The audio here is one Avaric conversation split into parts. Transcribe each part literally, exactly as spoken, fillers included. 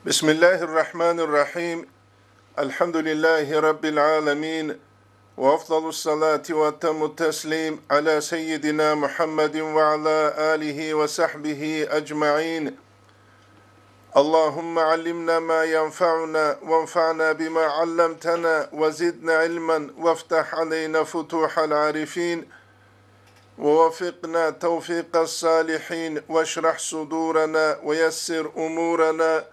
بسم الله الرحمن الرحيم. الحمد لله رب العالمين. وأفضل الصلاة وأتم التسليم على سيدنا محمد وعلى آله وصحبه أجمعين. اللهم علمنا ما ينفعنا وانفعنا بما علمتنا وزدنا علما وافتح علينا فتوح العارفين ووفقنا توفيق الصالحين واشرح صدورنا ويسر أمورنا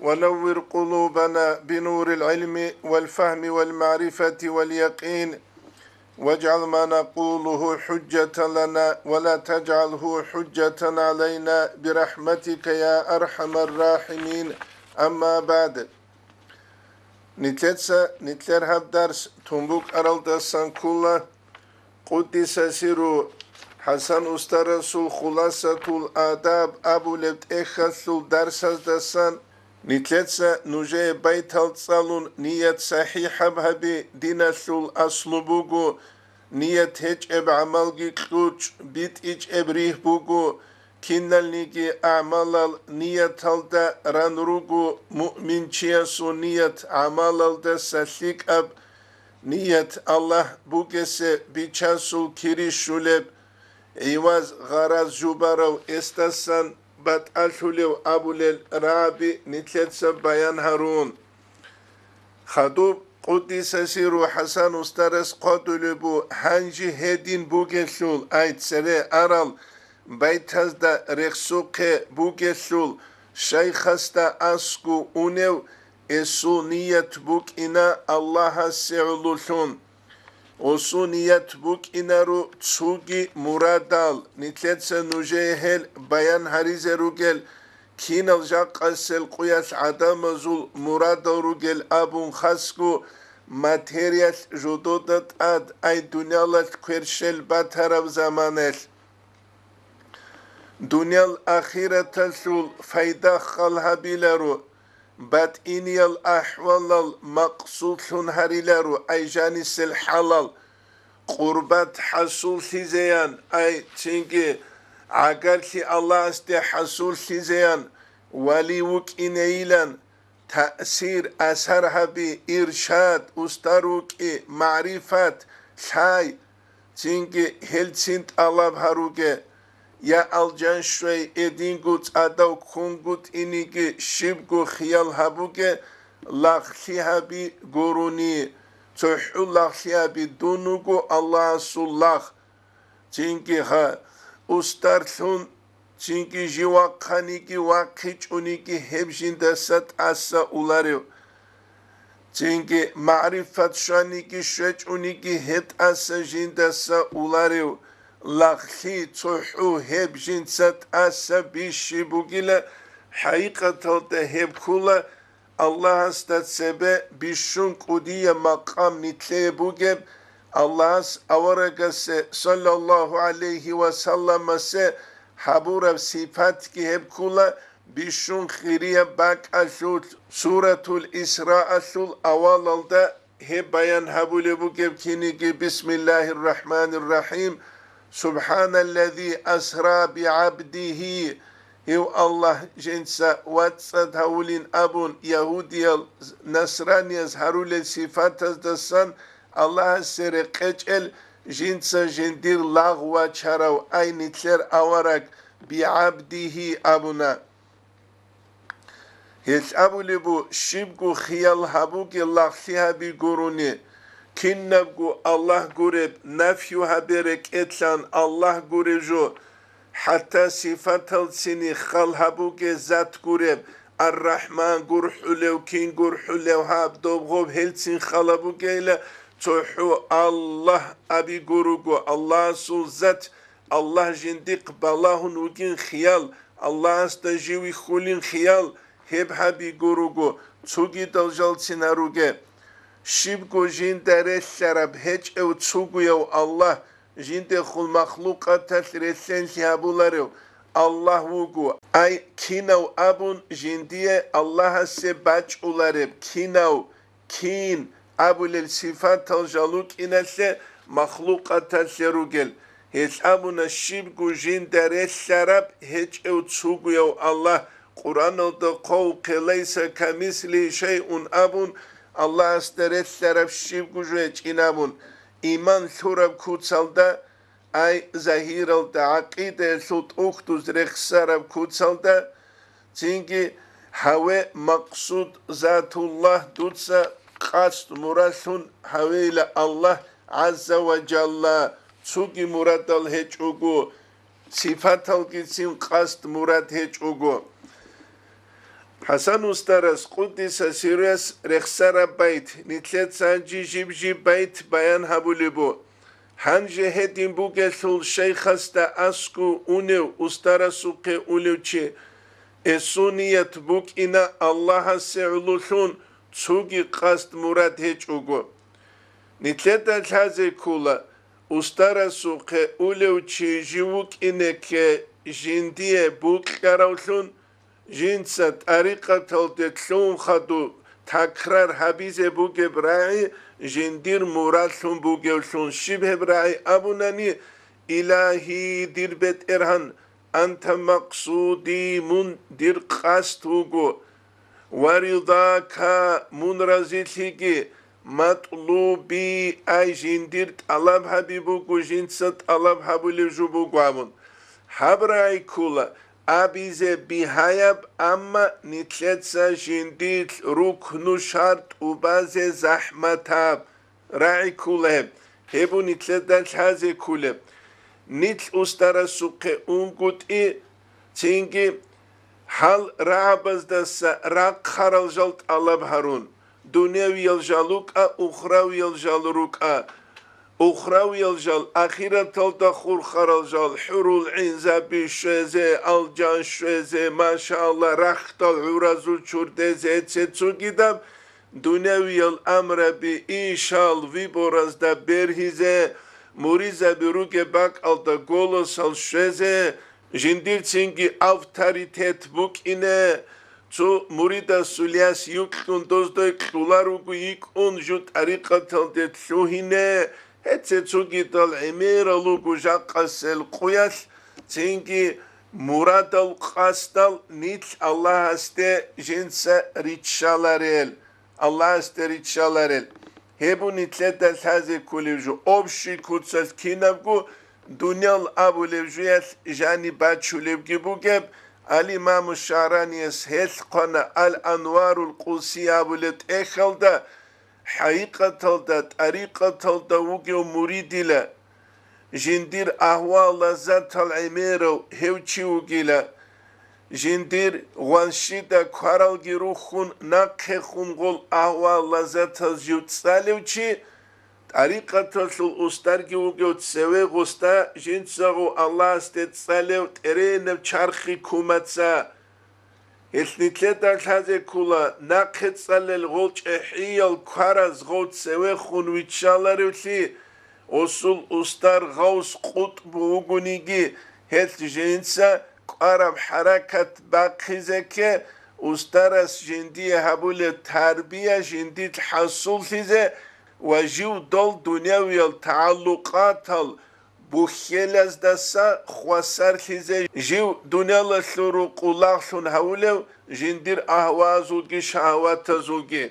ونور قلوبنا بنور العلم والفهم والمعرفة واليقين واجعل ما نقوله حجة لنا ولا تجعله حجة علينا برحمتك يا أرحم الراحمين. أما بعد. Нилъеца нилъер гьаб дарс тун букӀаралдасан ккола, Къуддиса сирру ХӀасан устарасул Хуласатул Адаб абулеб тӀехьалъул дарсаздасан. Нилъеца нужее байтал цӀалун ният сахӀихӀаб гьаби диналъул аслу буго, ният гьечӀеб гӀамалги кьучӀ, битӀичӀеб ригь буго, киналниги агӀмалал нияталда ран руго, муъминчиясул ният гӀамалалдаса лъикӀаб, ният Аллагь бугесе бичасул кири щулеб, гӀиваз-гъараз жубарав эсдасан батӀалъулев абулел рагӀаби нилъеца баян гьарун. Хадуб Къуддиса сирру ХӀасан устарас хъвадулеб бу, гьанже гьедин бугелъул, ай цере арал байтазда рехсухъе бугелъул, шайхасда асгу унев, эсул ният букӀина Аллагьасе гӀололъун. Осу ният букӀинаро цоги мурадал, нилъеца нужее гьел баян гьаризе ругел, кинал жакъасел къуялъ гӀадамазул мурадал ругел абун хасго материялъ жодода тӀад ай дуниялалъ кверщел батараб заманаялъ. Дуниял ахираталъул файда хал гьабиларо, батӀиниял ахӀвалал макъсудлъун гьариларо ай жанисел хӀалал, къурбат хӀасуллъизеян, ай цинги гӀагарлъи Аллагьасде хӀасуллъизеян, вали вукӀинейилан, таъсир, асар гьаби, иршад, устар вукӀи, магӀрифат, лъай, цинги гьелцин тӀалаб гьаруге, я алжан щвей, эдинго цӀадав ккунгутӀиниги щибго хиял гьабуге, лагълъи гьаби гурони, цохӀо лагълъи гьаби дун вуго Аллагьасул лагъ, цинги гьа, устарлъун, цинги жив вахъаниги вахъичӀониги гьеб жиндаса тӀаса уларев. Цинги магӀрифат щваниги щвечӀониги гьеб тӀаса жиндаса уларев, лагълъи цохӀо гьеб жинца тӀаса бищи бугила, хӀакъикъаталда гьеб ккола Аллагьасда цебе бищун кӀудияб макъам нилъее бугеб, Аллагьас аварагасе, саллаллагьу гӀалайгьи ва салламасе, гьабураб сипатги гьеб ккола, бищун хирияб бакӀалъулъ. Суратул Исраалъул авалалда гьеб баян гьабулеб бугеб киниги: Бисмиллагьир рахӀманир рахӀим, Субханаллази асра бигӀабдигьи, гьев Аллагь жинца вацӀцӀад гьавулин абун, ягьудиял, насранияз гьарулел сифатаздасан Аллагьасе рекъечӀел жинца жиндир лагъ вачарав ай нилъер авараг бигӀабдигьи абуна. Гьелъ абулеб бу, щибго хиял гьабуге лагълъи гьаби гурони, кинабго Аллагь гуреб, нафью гьабе рекӀелъан Аллагь гуреб жо, хӀатта сифаталцине хал гьабуге зат гуреб, Ар-Рахман гурхӀулев, кин гурхӀулев гьаб, доб гъоб гьелцин хал гьабугейила, цохӀо Аллагь аби гуруго, Аллагьасул зат, Аллагь жиндихъ балагьун вугин хиял, Аллагьасда жив вихьулин хиял, гьеб гьаби гуруго, цогидал жалцин гьаруге. Щибго жинда релълъараб гьечӀев цугуяв Аллагь жиндехун махлукъаталъ релълъенлъи гьабуларев Аллагь вуго. Ай, кинав абун жиндие Аллагьасе бачӀулареб, кинав, кин абулел сифатал жал рукӀиналъе махлукъаталъе ругел. Гьелъ абуна, щибго жинда релълъараб гьечӀев цугуяв Аллагь Къуръаналда хъвавухъе, «Лайса камислигьи шайъун» абун, Аллагьасда релълъараб щибго жо гьечӀин абун, иман лъураб куцалда, ай загьиралда гӀакъидаялъул тӀухьдуз рехсараб куцалда, цинги гьаве максуд затуллагь, дуца къасд мурадлъун гьавейила Аллагь гӀазза ва жалла, цоги мурадал гьечӀого, сипаталгицин къасд мурад гьечӀого. ХӀасан устарас, къуддиса сирругьу, рехсараб байт, нилъеца гьанже жиб-жиб байт баян гьабулеб бу. Гьанже гьедин бугелъул шайхасда аскӀов унев устарасухъе улев чи, эсул ният букӀина Аллагьасе гӀололъун цоги къасд мурад гьечӀого. Нилъеда лъазе ккола, устарасухъе улев чи жив вукӀинеке жиндие бокьаравлъун, жинца тӀарикъаталде лъугьун хадуб такрар гьабизе бугеб рагӀи жиндир мурадлъун бугевлъун. Щиб гьеб рагӀи абунани: «Илагьи, дир БетӀергьан, анта максуди, мун дир къасд вуго, ва ридака, мун разилъиги, матлуби, ай жиндир тӀалаб гьаби буго, жинца тӀалаб гьабулев жо буго», – абун. Гьаб рагӀи ккола абизе бигьаяб, амма нилъеца жиндилъ рукну шартӀ тӀубазе захӀматаб рагӀи ккола гьеб. Гьеб нилъеда лъазе кколеб. Нилъ устарасухъе унгутӀи, цинги гьал рагӀабаздаса рахъарал жал тӀалаб гьарун, дуневиял жал рукӀа, ухравиял жал рукӀа, ухравиял жал, ахираталда хурхарал жал, хӀурул гӀинзаби щвезе, алжан щвезе, машаалла, рахьдал гӀуразул чурдезе, эцецугидаб дуневиял амраби ишал выборазда бергьизе, муризаби ругеб бакӀалда голосал щвезе, жиндирцинги авторитет букӀине, цо муридасул яс юкьун доздой кьула руго йикӀун жу тӀарикъаталде лъугьине, гьеце цогидал гӀемерал руго жакъасел къуялъ, цинги мурадал къасдал нилъ Аллагьасде жинца риччаларел. Аллагьасде риччаларел. Гьеб нилъеда лъазе кколев жо, общий куцалъ кинабго дуниял абулев жуялъ жаниб бачулебги бугеб, ал-Имаму ШагӀранияс гьелъ хъвана Ал-Анварул Къудси абулеб тӀехьалда, хӀакъикъаталда, тӀарикъаталда вугев муридила, жиндир агьвал-лаззатал гӀемерав гьев чи вугила, жиндир гъванщида кваралги рухьун, нахъехун гъол агьвал-лаззатаз жив цӀалев чи, тӀарикъаталъул устарги вугев цеве гъосда жинцаго Аллагьасде цӀалев тӀеренаб чархи кумаца. Гьелъ нилъеда лъазе ккола, нахъе цӀалел гъол чӀехӀиял квараз гъов цевехун виччаларевлъи, гъосул устар гъавс къутӀбу вугониги, гьелъ жинца кӀвараб хӀаракат бахъизе кке, устарас жиндие гьабулеб тарбия жиндилъ хӀасуллъизе ва жив дол дунявиял тагӀаллукъатал бухьелаздаса хвасарлъизе жив дуниялалъул рукъу лагълъун гьавулев жиндир агьвазулги шагьаватазулги.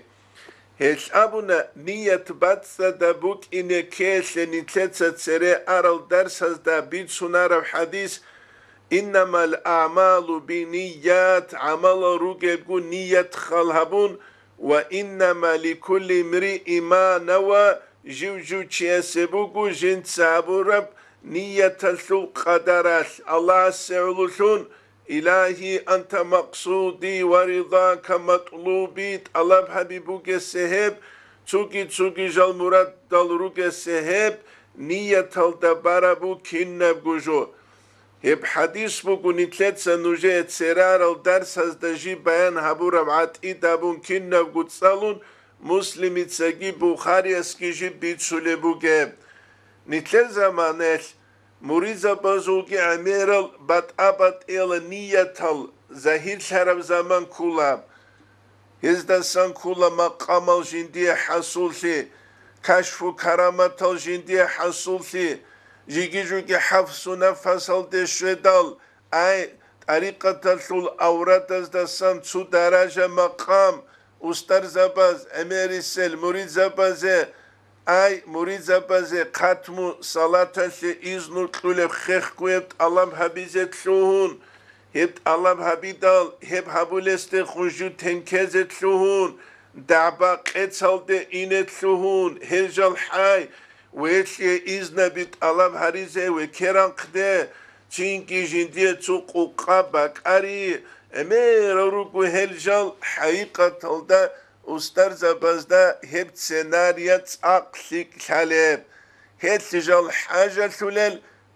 Гьелъ абуна, ният бацӀцӀадаб букӀине ккеялъе нилъеца цере арал дарсазда бицунараб хӀадис: «Иннамал аъмалу бинният», гӀамалал ругебгун ният хал гьабун, «Ва иннама ликулли имриин ма нава», жив-жив чиясе буго жинца гьабураб нияталъул къадаралъ. Аллагьасе гӀололъун: «Илагьи, анта макъсуди ва ридака матлуби», тӀалаб гьаби бугесе гьеб, цуги-цуги жал мурадал ругесе гьеб, нияталда барабу кинабго жо. Гьеб хӀадис буго нилъеца нужее церарал дарсазда жиб баян гьабураб гӀатӀид абун кинабго цӀалун, Муслимицаги Бухариясги жиб бицулеб бугеб. Нилъер заманаялъ муридзабазулги гӀемерал батӀа-батӀияла ниятал загьирлъараб заман ккола. Гьездасан ккола макъамал жиндие хӀасуллъи, кашфу караматал жиндие хӀасуллъи, жиги-жуги хӀафсу нафасалде щведал, ай, тӀарикъаталъул аврадаздасан цо даража-макъам устарзабаз гӀемерисел муридзабазе, ай, муридзабазе хатму салаталъе изну кьулеб хехго гьеб тӀалаб гьабизе лъугьун, гьеб тӀалаб гьабидал, гьеб гьабулесдехун жив тенкезе лъугьун, дагӀба-къецалде ине лъугьун, гьел жал хӀай, велъие изнаби тӀалаб гьаризе векеранхъде, цинги жиндие цо къукъа бакӀари, гӀемерал руго гьел жал, хӀакъикъаталда устарзабазда гьеб сценария цӀакъ лъикӀ лъалеб. Гьелъ жал хӀажалъулел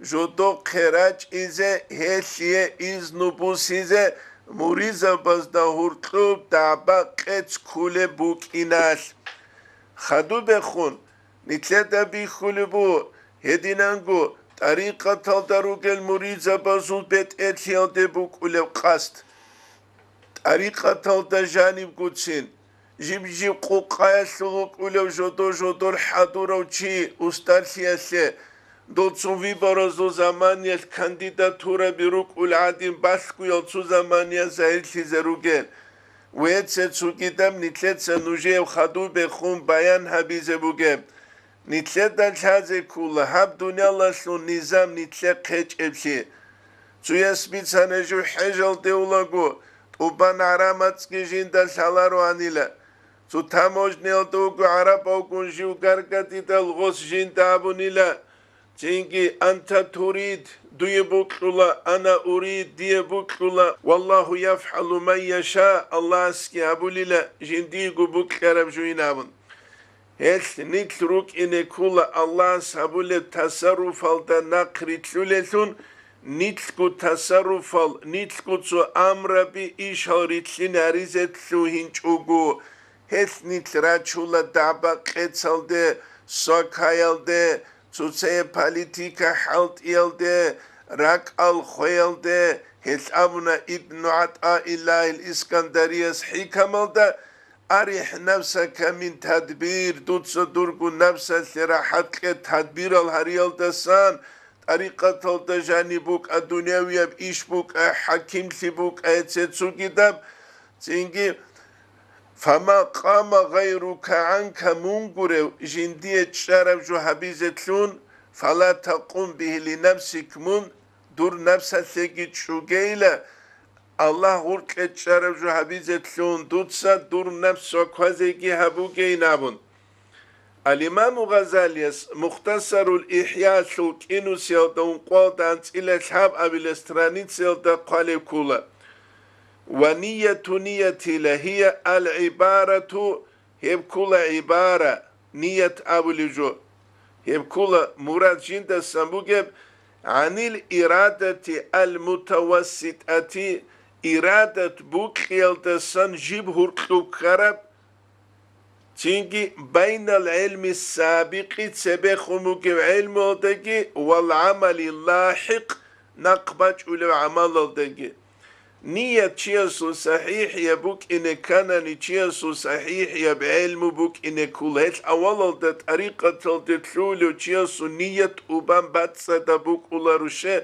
жодохъе рачӀизе, гьелъие изну бусизе муризабазда гьуркьуб дагӀба-къец ккулеб букӀиналъ. Хадубехун, нилъеда бихьулеб буго, гьединанго тӀарикъаталда ругел муридзабазул бетӀерлъиялде букӀулеб къасд. ТӀарикъаталда жанибгоцин, жиб-жиб къукъаялъул вукӀулев жодо-жодор хӀадурав чи устарлъиялъе, дол цо выборазул заманиялъ кандидатураби рукӀул гӀадин балъгоял цо замания загьирлъизе ругел. Вецце цогидаб нилъеца нужее хадубехун баян гьабизе бугеб. Нилъеда лъазе ккола гьаб дуниялалъул низам нилъехъ гьечӀеблъи. Цояс бицана жив хӀежалде улаго, тӀубан гӀарамацӀги жинда лъалароанила. Цо таможниялда вуго гӀарабавгун жив гаргадидал гъос жинда абунила. Цинги, «Анта турид», дуе букьула, «Ана урид», дие букьула, «Валлагьу яфгӀалу ма яша», Аллагьасги абулила, жиндиего букьараб жуин абун. Гьелъ нилъ рукӀине ккола Аллагьас гьабулеб тасарруфалда нахърилълъулелъун, нилъго тасарруфал, нилъго цо амраби ишал рилълъин гьаризе лъугьинчӀого. Гьелъ нилъ рачула дагӀба-къецалде, свакаялде, цоцае политика хӀалтӀиялде, ракӀал хвеялде, гьелъ абуна Ибну ГӀатӀаиллагьил Искандарияс хӀикамалда, «Арихь нафсака мин тадбир», дуца дурго напсалъе рахӀат кье тадбирал гьариялдасан, тӀарикъаталда жаниб букӀа, дунявияб иш букӀа, хӀакимлъи букӀа, гьеце цогидаб, цинги, «Фама къама гъайрука гӀанка», мун гурев жиндие чӀараб жо гьабизе лъун, «фала такъум бигьи линапсик», мун дур напсалъеги чӀугейила, Аллагь гъуркье чӀараб жо гьабизе лъун, дуца дур напс сваквазеги гьабугейин абун. Ал-Имаму Гъазалияс Мухтасарул ИхӀялъул кӀинусиялда ункъоялда анцӀила лъабабила страницаялда хъвалеб ккола: «Ва нияту ниятила гьия ал-гӀибарату», гьеб ккола гӀибара, ният абулеб жо. Гьеб ккола мурад жиндасан бугеб, «гӀанил ирадати ал-мутавасситӀати», ирадат букьиялдасан жиб гьуркьуб ккараб, цинги, «байнал гӀелми сабикъи», цебехун бугеб гӀелмуялдаги, «вал гӀамали лахӀикъ», нахъ бачӀулев гӀамалалдаги. Ният чиясул сахӀихӀияб букӀине кканани, чиясул сахӀихӀияб гӀелму букӀине ккола. Гьелъ авалалда тӀарикъаталде лъугьулев чиясул ният тӀубан бацӀцӀадаб букӀуларуше,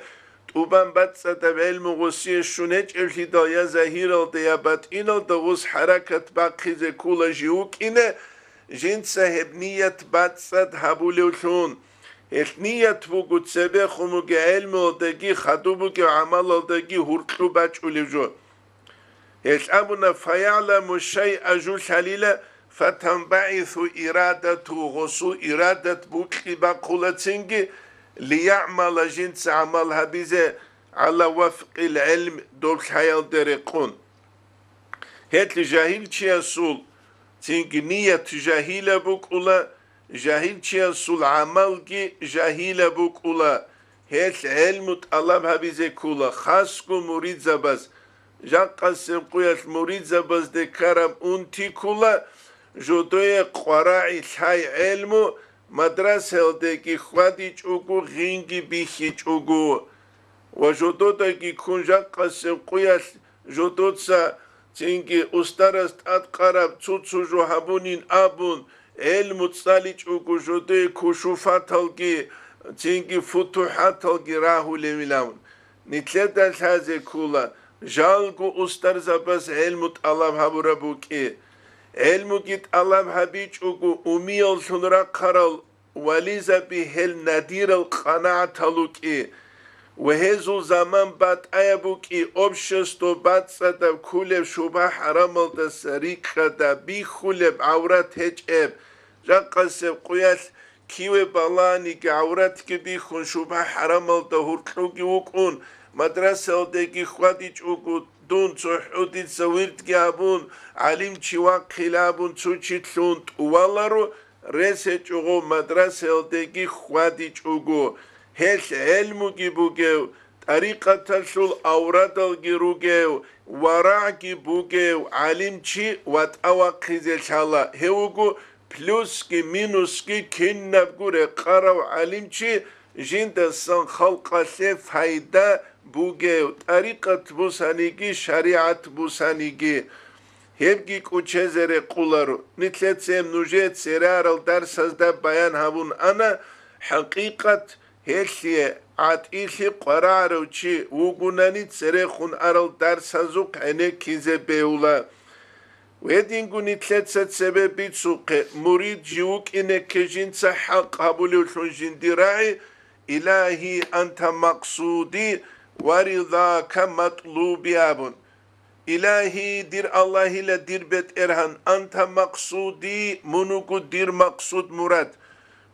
тӀубан бацӀцӀадаб гӀелму гъосие щун гьечӀеблъидал я загьиралда, я батӀиналда гъос хӀаракат бахъизе ккола жив вукӀине, жинца гьеб ният бацӀцӀад гьабулевлъун. Гьелъ ният буго цебехун бугеб гӀелмуялдаги, хадуб бугеб гӀамалалдаги гьуркьу бачӀулев жо. Гьелъ абуна: «ФаягӀламу шайъа», жу лъалила, «фатанбагӀису ирадату», гъосул ирадат букьи бахъула цинги, «лиягӀмала», жинца гӀамал гьабизе, «гӀала вафкъил гӀилм», доб лъаялде рекъон. Гьелъ жагьил чиясул цинги ният жагьила букӀула, жагьил чиясул гӀамалги жагьила букӀула, гьелъ гӀелму тӀалаб гьабизе ккола, хасго муридзабаз. Жакъасеб къуялъ муридзабазде ккараб унти ккола, жодое къварагӀи лъай гӀелму, мадрасаялдеги хьвадичӀого, гъинги бихьичӀого. Ва жододаги ккун жакъасеб къуялъ жодоца цинги устарас тӀадкъараб цо-цо жо гьабунин абун, гӀелму цӀаличӀого жодое кушуфаталги, цинги футухӀаталги рагьулевилан. Нилъеда лъазе ккола, жалго устарзабаз гӀелму тӀалаб гьабураб букӀи. ГӀелмуги тӀалаб гьабичӀого, умияллъун рахъарал вализаби гьел надирал къанагӀатал рукӀи ва гьезул заман батӀаяб букӀи, общество бацӀцӀадаб кколеб шубгьа-хӀарамалдаса рикӀкӀада бихьулеб гӀаврат гьечӀеб, жакъасеб къуялъ киве баланиги, гӀавратги бихьун, шубгьа-хӀарамалда гьуркьуги вукӀун, мадрасаялдеги хьвадичӀого, дун цохӀо дица вирдги гьабун, гӀалимчи вахъила абун цо чи лъун тӀуваларо, рес гьечӀого мадрасаялдеги хьвадичӀого. Гьелъ гӀелмуги бугев, тӀарикъаталъул аврадалги ругев, варагӀги бугев гӀалимчи ватӀа вахъизе лъала. Гьев вуго плюсги минусги кинабго рекъарав гӀалимчи, жиндасан халкъалъе пайда бугев, тӀарикъат бусаниги, шаригӀат бусаниги. Гьебги кӀучезе рекъоларо. Нилъеца гьеб нужее церарал дарсазда баян гьабун ана, хӀакъикъат, гьелъие гӀатӀилъи къварагӀарав чи вугунани, церехун арал дарсазухъ гӀенеккизе бегьула. Гьединго нилъеца цебе бицухъе, мурид жив вукӀинеке жинца хӀакъ гьабулевлъун жиндир рагӀи: «Илагьи, анта макъсуди ва ридака матлуби», – абун. «Илагьи, дир Аллагьила, дир БетӀергьан, анта макъсуди, мун вуго дир макъсуд-мурад,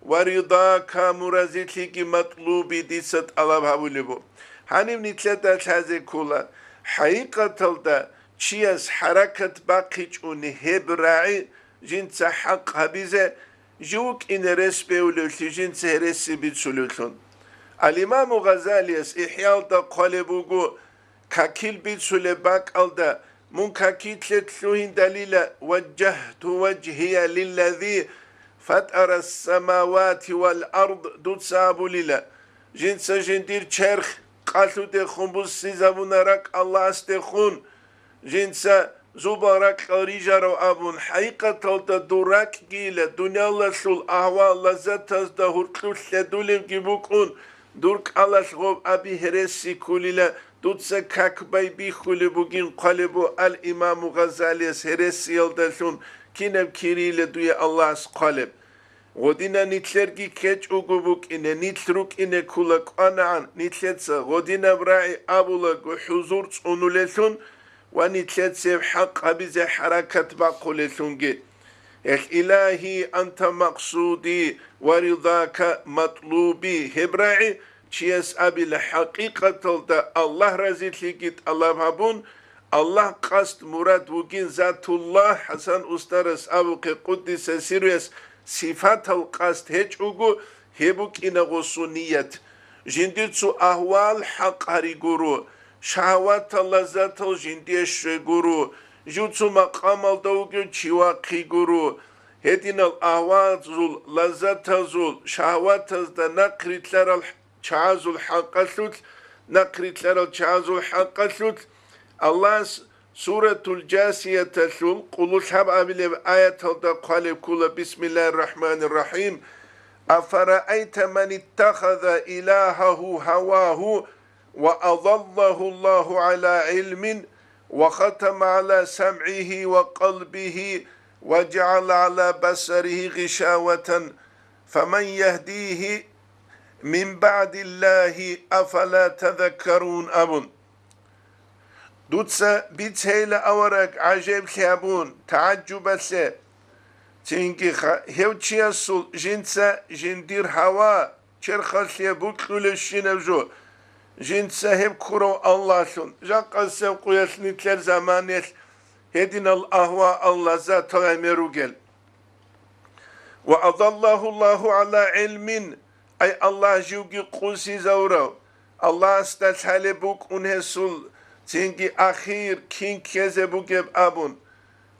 ва ридака, мун разилъиги матлуби, дица тӀалаб гьабулеб буго». Гьаниб нилъеда лъазе ккола, хӀакъикъаталда чияс хӀаракат бахъичӀони гьеб рагӀи жинца хӀакъ гьабизе, жив вукӀине рес бегьулевлъи жинца гьереси бицулевлъун. Ал-Имаму Гъазалияс ИхӀялда хъвалеб буго, какил бицулеб бакӀалда: «Мун какилъе лъугьиндалила, ваджжагьту важгьия лиллази фатара ссамавати вал ард», дуца абулила, жинца жиндир черх къалъудехун буссизабуна ракӀ Аллагьасдехун, жинца зубал ракьал рижарав абун, хӀакъикъаталда дур ракӀгийила, дуниялалъул агьвал-лаззатазда гьуркьулъ лъедулевги букӀун, дур кӀалалъ гъоб аби гьереси кколила, дуца как байбихьулеб бугин хъвалеб бу ал-Имаму Гъазалияс гьересиялдалъун, кинаб кирийила дуе Аллагьас хъвалеб. Гъодина нилъерги ккечӀого букӀине, нилъ рукӀине ккула кӀванагӀан, нилъеца гъодинаб рагӀи абулаго хӀузур цӀунулеллъун ва нилъеца гьеб хӀакъ гьабизе хӀаракат бахъулеллъунги. Гьелъ: «Илагьи, анта макъсуди ва ридака матлуби», гьеб рагӀи чияс абила, хӀакъикъаталда Аллагь разилъиги тӀалаб гьабун, Аллагь къасд-мурад вугин, Затуллагь, ХӀасан устарас абухъе, къуддиса сирруяс, сифатал къасд гьечӀого, гьеб букӀина гъосул ният. Жиндир цо агьвал хӀакъ гьари гуро, шагьаватал лаззатал жиндие щве гуро, жив цо макъамалда вугев чи вахъи гуро, гьединал агьвазул, лаззатазул, шагьаватазда нахърилълъарал чагӀазул хӀакъалъулъ, нахърилълъарал чагӀазул хӀакъалъулъ. Аллагьас Суратул Жасияталъул къуллъаб абилеб аяталда хъвалеб ккула: «Бисмиллагьир рахӀманир рахӀим. Афараайта ман иттахаза илагьагьу гьавагьу ва адаллагьу Аллагьу гӀала гӀилмин ва хатама гӀала самгӀигьи ва къалбигьи ва жагӀала гӀала басаригьи гъишаватан, фаман ягьдигьи мин баъдиллагьи, афала тазаккарун», – абун. Дуца бицейила, авараг, гӀажаиблъи гьабун, тагӀаджубалъе. Цинги ха-, гьев чиясул жинца жиндир гьава черхалъе букьулевщинаб жо, жинца гьеб ккурав Аллагьлъун, жакъасеб къуялъ нилъер заманаялъ гьединал агьва Аллагь затал гӀемер ругел. «Ва адаллагьу Аллагьу гӀала гӀилмин», ай Аллагь живги къусизавурав, Аллагьасда лъалеб букӀун гьесул, цинги ахир кин ккезе бугеб абун.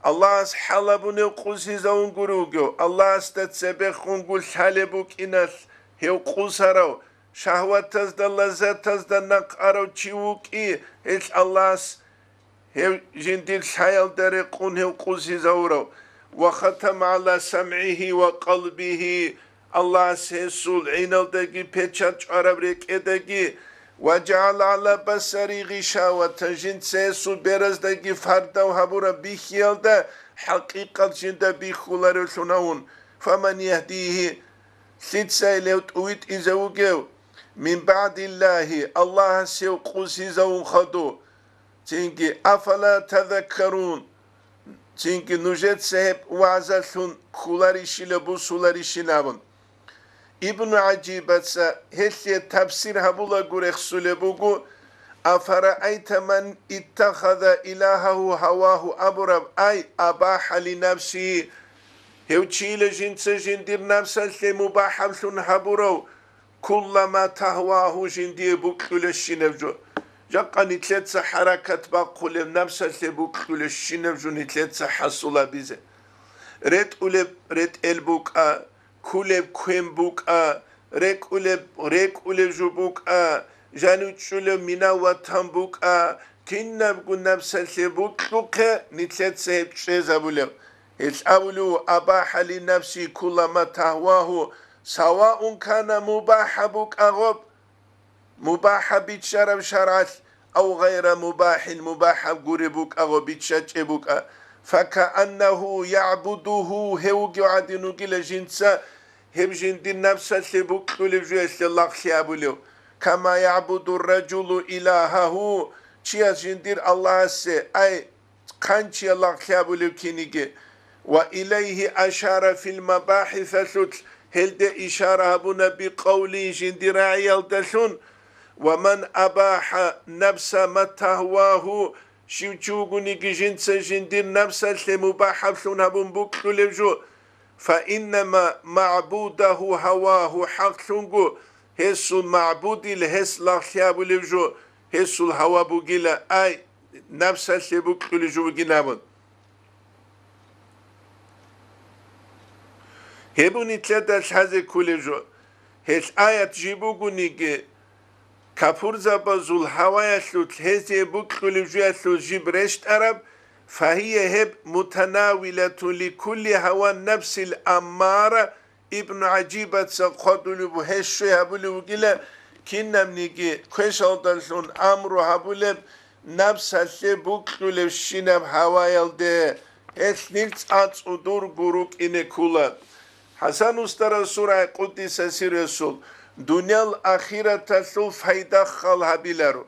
Аллагьас хӀалабунев къусизавун гури вугев, Аллагьасда цебехунго лъалеб букӀиналъ гьев къусарав, шагьватазда, лаззатазда нахъ арав чи вукӀи, гьелъ Аллагьас гьев жиндир лъаялда рекъун гьев къусизавурав, «ва хатама гӀала самгӀигьи ва къалбигьи», Аллагьас гьесул гӀиналдаги печат чӀвараб, рекӀедаги, Ва жагӀала гӀала басари гъишаватан, жинца гьесул бераздаги фардав гьабураб бихьиялда хӀакъикъат жинда бихьуларевлъун гьавун, фаман яхдигьи, лъицайилев тӀувитӀизавугев, мин багӀдиллагьи, Аллагьас гьев къусизавун хадув, цинги, афала тазаккарун, цинги нужеца гьеб вагӀзалъун кколарищила бусуларищин абун. Ибну ГӀажибаца гьелъие тафсир гьабулаго рехсулеб буго, афараайта ман иттахаза илагьагьу гьавагьу абураб, ай, абахӀа ли нафсигьи, гьев чийила жинца жиндир напсалъе мубахӀаблъун гьабурав, кулла ма тагьвагьу жиндие букьулебщинаб жо. Жакъа нилъеца хӀаракат бахъулеб напсалъе букьулебщинаб жо нилъеца хӀасулабизе. РетӀулеб ретӀел букӀа, ккулеб квен букӀа, рекӀулеб рекӀулеб жо букӀа, жанив чӀулев мина ватан букӀа, кинабго напсалъе букьухъе нилъеца гьеб чӀезабулеб. Гьелъ абулев, абахӀа ли нафси кулама тагьвагьу, саваун кана мубахӀа букӀа гъоб, мубахӀа биччараб шаргӀалъ, ав гъайра мубахӀин, мубахӀаб гуреб букӀа гъоб биччачӀеб букӀа, факааннагьу ягӀбудугьу, гьев вугев гӀадин вугила жинца гьеб жиндир напсалъе букьулеб жуялъе лагълъи абулев, кама ягӀбуду ражулу илагьагьу, чияс жиндир Аллагьасе, ай, хъанчиял лагълъи абулев киниги. Ва илайгьи ашара фил мабахӀисалъулъ, гьелде ишара гьабуна бикъавли жиндир рагӀиялдалъун, ва ман абахӀа нафса ма тагьвагьу, щив чи вугониги жинца жиндир напсалъе мубахӀаблъун гьабун букьулев жо, фа иннама магӀбудагьу гьавагьу, хӀакълъунго гьесул магӀбудил гьес лагълъи абулев жо, гьесул гьава бугила, ай, напсалъе букьулев жо бугин абун. Гьеб нилъеда лъазе кколеб жо. Гьелъ аят жиб бугониги, капурзабазул гьаваялъулъ гьезие букьулеб жуялъул жиб рещтӀараб, фагьия гьеб мутанавилатун ликулли гьаван нафсил аммара, Ибну ГӀажибаца хъвадулеб гьес щвей гьабулев вугила, кинабниги квешалдалъун амру гьабулеб, напсалъе букьулебщинаб гьаваялде, гьелъ нилъ цӀацӀудурго рукӀине ккола. ХӀасан устарасул рагӀи, къуддиса сиррусул, дуниял ахираталъул пайда хал гьабиларо.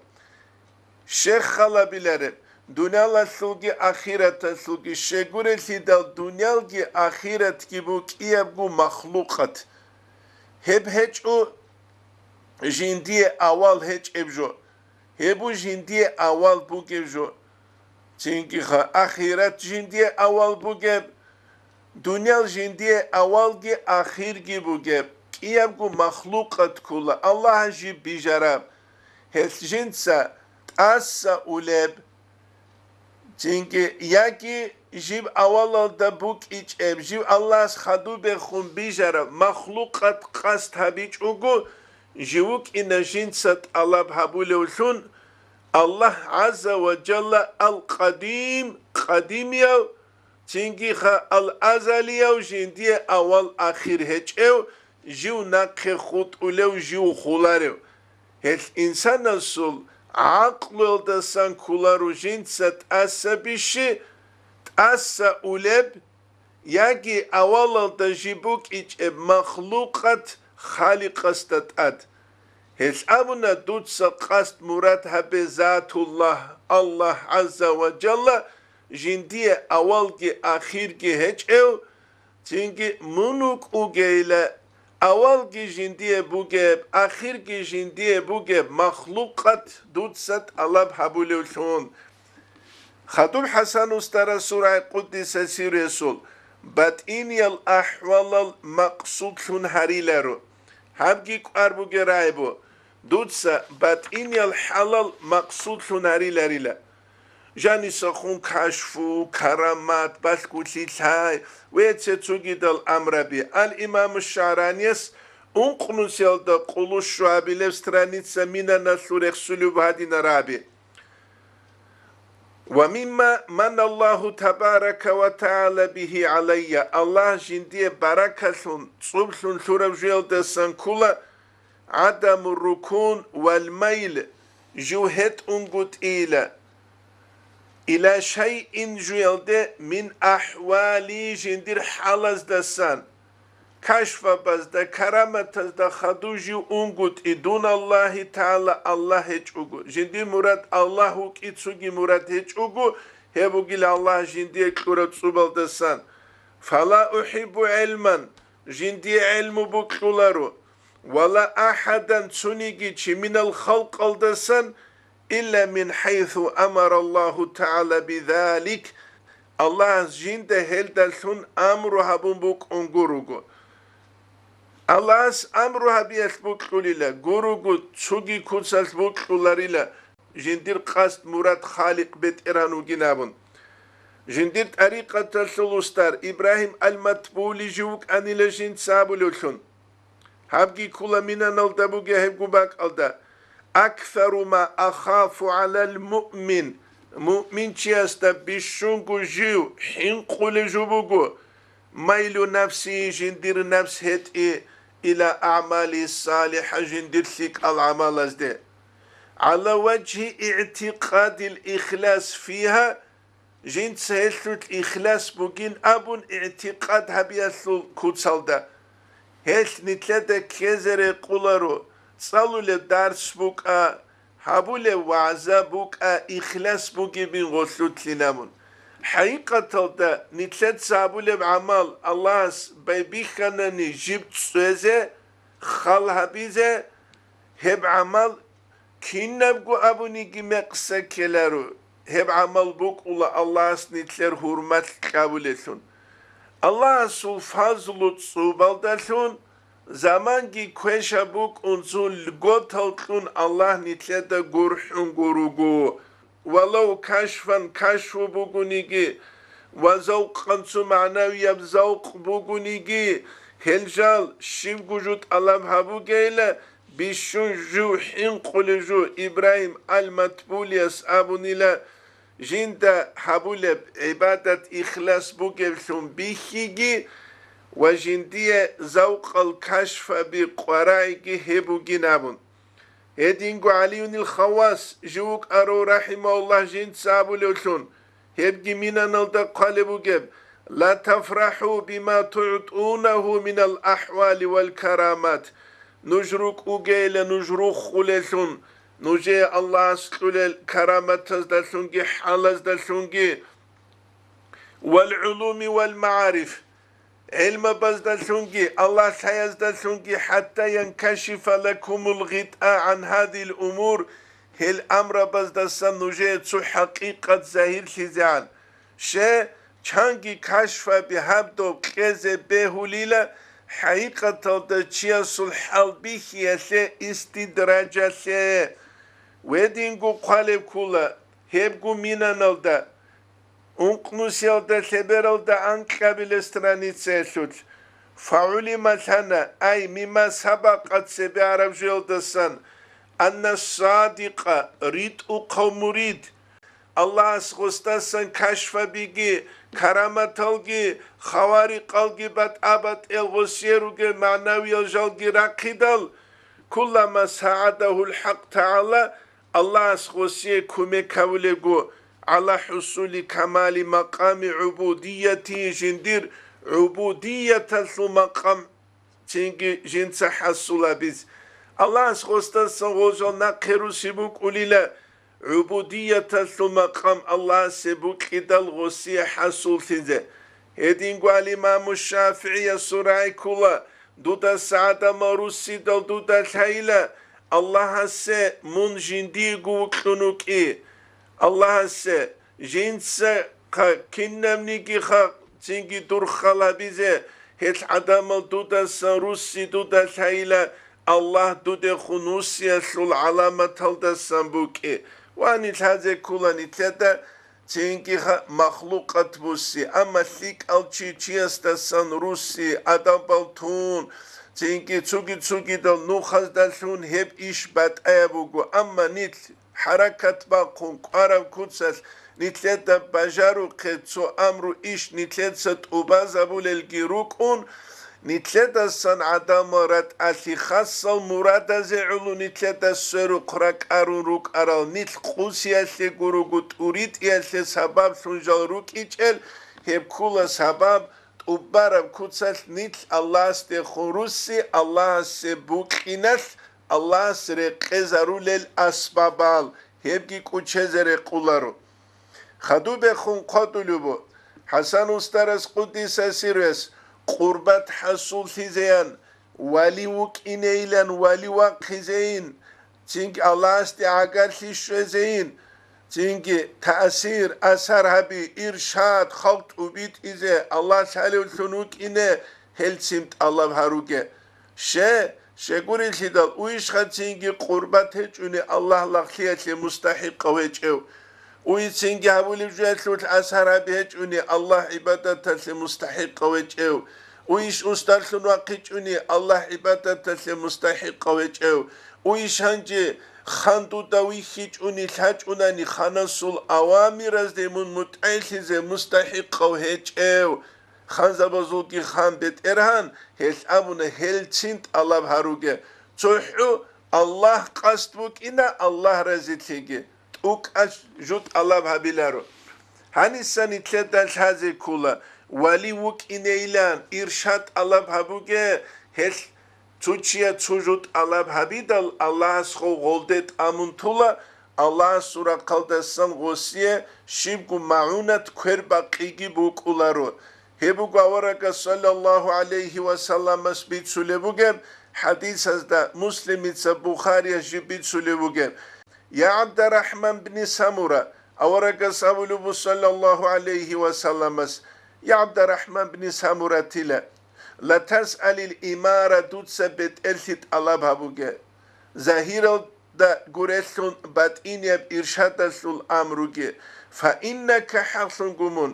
Щай хал гьабилареб, дуниялалъулги ахираталъулги, щайгурелъидал дуниялги ахиратги букӀиябго махлукъат. Гьеб гьечӀо жиндие авал гьечӀеб жо, гьеб бу жиндие авал бугеб жо. Цинги ха ахират жиндие авал бугеб, дуниял жиндие авалги ахирги бугеб, кӀиябго махлукъат ккола Аллагьас жиб бижараб. Гьелъ жинца тӀаса улеб, цинги яги жиб авалалда букӀичӀеб, жиб Аллагьас хадубехун бижараб махлукъат къасд гьабичӀого, жив вукӀина жинца тӀалаб гьабулевлъун, Аллагь ГӀазза ва Жалла ал-Къадим, къадимияв, цинги ха ал-Азалияв, жиндие авал-ахир гьечӀев, жив нахъе хутӀулев, жив хуларев. Гьелъ инсанасул гӀакълуялдасан кколаро жинца тӀаса бищи, тӀаса улеб, яги авалалда жиб букӀичӀеб махлукъат Халикъасда тӀад. Гьелъ абуна, дуца къасд-мурад гьабе Затуллагь, Аллагь ГӀазза ва Жалла, жиндие авалги ахирги гьечӀев, цинги мун вукӀугейила, авалги жиндие бугеб, ахирги жиндие бугеб махлукъат дуца тӀалаб гьабулевлъун. Хадуб ХӀасан устарасул рагӀи, къуддиса сиррусул, батӀиниял ахӀвалал макъсудлъун гьариларо. Гьабги кӀвар бугеб рагӀи бу, дуца батӀиниял хӀалал макъсудлъун гьариларила. Жанисахун кашфу, карамат, балъголъи лъай ва цо-цогидал амраби. Ал-Имаму ШагӀранияс ункънусиялда къулущугьабилеб страница минаналъул рехсулеб гьадинараби. Ва мимма манна Аллагьу табарака ва тагӀала бигьи гӀалайя, Аллагь жиндие баракалъун, цӀублъун лъураб жуялдасан ккола, гӀадаму рукун вал майл, жив гьетӀунгутӀила, ила шайин жуялде, мин ахӀвали, жиндир хӀалаздасан, кашфабазда, караматазда хадув жив унгутӀи, дуналлагьи тагӀала, Аллагь гьечӀого, жиндир мурад Аллагь вукӀи, цоги мурад гьечӀого, гьеб бугила Аллагь жиндие кьураб цӀубалдасан. Фала ухӀиббу гӀилман, жиндие гӀилму бокьуларо, вала ахӀадан, цониги чи, минал халкъалдасан, илла мин хӀайсу амараллагьу тагӀала бизалик, Аллагьас жинда гьелдалъун амру гьабун букӀун гуруго. Аллагьас амру гьабиялъ бокьулила, гуруго цоги куцалъ бокьуларила, жиндир къасд-мурад Халикъ БетӀергьан вугин абун. Жиндир тӀарикъаталъул устар Ибрагьим ал-Матбули жив вукӀанила жинца абулевлъун. Гьабги ккола Минаналда бугеб гьебго бакӀалда: «Аксару ма ахафу гӀалал муъмин», муъминчиясда бищунго жив хӀинкъулев жо буго, «майлу нафсигьи», жиндир напс гьетӀи, «ила аъмали салихӀа», жиндир лъикӀал гӀамалазде, «гӀала важгьи игӀтикъадил ихлас фигьа», жинца гьелъулъ ихлас бугин абун игӀтикъад гьабиялъул куцалда. Гьелъ нилъеда ккезе рекъоларо, цӀалулеб дарс букӀа, гьабулеб вагӀза букӀа ихлас бугебин гъолъулъин абун. ХӀакъикъаталда нилъеца гьабулеб гӀамал Аллагьас байбихьанани жиб цӀезе, хал гьабизе, гьеб гӀамал кинабго абуниги мекъса ккеларо, гьеб гӀамал букӀула Аллагьас нилъер гьурмалъ кьабулелъун. Аллагьасул фазлу цӀубалдалъун, заманги квешаб букӀун, цо льготал кьун Аллагь нилъеда гурхӀун гуруго. Валав кашфан кашфу бугониги ва завкъан цо магӀнавияб завкъ бугониги, гьел жал щибго жо тӀалаб гьабугейила, бищун жив хӀинкъулев жо Ибрагьим ал-Матбулияс абунила, жинда гьабулеб гӀибадат ихлас бугевлъун бихьиги ва жиндие завкъал кашфаби къварагӀиги гьеб бугин абун. Гьединго ГӀалиюнил Хаввас жив вукӀарав рахӀимагьуллагь жинца абулевлъун, гьебги Минаналда хъвалеб бугеб: «Ла тафрахӀу бима тугӀтӀунагьу минал ахӀвали вал карамат». Нуж рукӀугейила нуж руххулелъун, нужее Аллагьас кьулел караматаздалъунги хӀалаздалъунги, вал гӀулуми вал магӀариф, гӀелмабаздалъунги, Аллагь лъаяздалъунги, хӀатта янкашифа лакумул гъитӀа гӀан гьадил умур, гьел амрабаздасан нужее цо хӀакъикъат загьирлъизегӀан. Ще, чанги кашфаби гьаб доб кьезе бегьулила, хӀакъикъаталда чиясул хӀал бихьиялъе, истидражалъе. Гьединго хъвалеб ккола, гьебго Минаналда, ункънусиялда лъебералда анкьабилеб страницаялъулъ: «ФагӀулима лана», ай, мимма сабакъа, цебе араб жоялдасан, «анна садикъа», ритӀухъав мурид, Аллагьас гъосдасан кашфабиги, караматалги, хаварикъалги батӀа-батӀиял гъосие ругел магӀнавиял жалги рахъидал, «куллама сагӀадагьул хӀакъ тагӀала», Аллагьас гъосие кумек гьавулего, «гӀала хӀусули камали макъами гӀубудияти», жиндир гӀубудияталъул макъам цинги жинца хӀасул гьабиз. Аллагьас гъосдасан гъожал нахъе руси букӀулила, гӀубудияталъул макъам Аллагьасе букӀидал гъосие хӀасуллъизе. Гьединго ал-Имаму ШафигӀиясул рагӀи ккола: «Дудаса гӀадамал руссидал дуда лъайила, Аллагьасе мун жиндиего вукьун вукӀи». Аллагьасе, жинца хъа-, кинабниги хъа-, цинги дур хал гьабизе, гьел гӀадамал дудасан русси дуда лъайила, Аллагь дудехун вуссиялъул гӀаламаталдасан букӀи. Вани лъазе ккола нилъеда цинги ха-, махлукъат бусси, амма лъикӀал чи чиясдасан русси, адабал тун, цинги цуги-цугидал нухаздалъун гьеб иш батӀаяб буго, амма нилъ хӀаракат бахъун кӀвараб куцалъ нилъеда бажарухъе цо амру иш нилъеца тӀубазабулелги рукӀун, Нилъедасан гӀадамал ратӀалъи хасал мурадазе гӀоло нилъеда сверухъ ракӀарун рукӀарал нилъ къусиялъе гуруго тӀуритӀиялъе сабаблъун жал рукӀичӀел, гьеб ккула сабаб тӀубараб куцалъ нилъ Аллагьасдехун русси, Аллагьасе букьиналъ, Аллагьас рекъезарулел асбабал, гьебги кӀучезе рекъоларо. Хадубехун хъвадулеб буго, ХӀасан устарас къуддиса сирругьу къурбат хӀасуллъизеян, вали вукӀинейилан вали вахъизейин, цинги Аллагьасде гӀагарлъи щвезейин, цинги таъсир, асар гьаби, иршад, халкъ тӀубитӀизе, Аллагь лъалевлъун вукӀине, гьелцин тӀалаб гьаруге. Ще, щегурелъидал уйищха цинги къурбат гьечӀони Аллагь лагълъиялъе мустахӀикъав гьечӀев? Уй цинги гьабулеб жоялъулъ асар гьаби гьечӀони Аллагь гӀибадаталъе мустахӀикъав гьечӀев? Уйищ устарлъун вахъичӀони Аллагь гӀибадаталъе мустахӀикъав гьечӀев? Уйищ гьанже хан дуда вихьичӀони лъачӀунани ханасул авамиразде мун мутӀигӀлъизе мустахӀикъав гьечӀев? Ханзабазулги хан БетӀергьан, гьелъ абуна, гьелцин тӀалаб гьаруге. ЦохӀо Аллагь къасд букӀина, Аллагь разилъиги. ТӀукӀа жо тӀалаб гьабиларо. Гьаниса нилъеда лъазе ккола, вали вукӀинейилан иршад тӀалаб гьабуге, гьелъ цо чияс цо жо тӀалаб гьабидал, Аллагьас гъов гъолде тӀамун тула, Аллагьасул рахъалдасан гъосие щибго магӀунат квербакъиги букӀуларо. Гьеб буго аварагас саллаллагьу гӀалайгьи ва салламас бицулеб бугеб, хӀадисазда Муслимица, Бухарияс жиб бицулеб бугеб: «Я ГӀабдарахӀман бни Самура», аварагас абулеб буго саллаллагьу гӀалайгьи ва салламас: «Я ГӀабдарахӀман бни Самуратила, ла тасъалил имара, дуца бетӀерлъи тӀалаб гьабуге». Загьирал да гурелъун батӀинияб иршадалъул амруги, фаиннака, хӀакълъунго мун,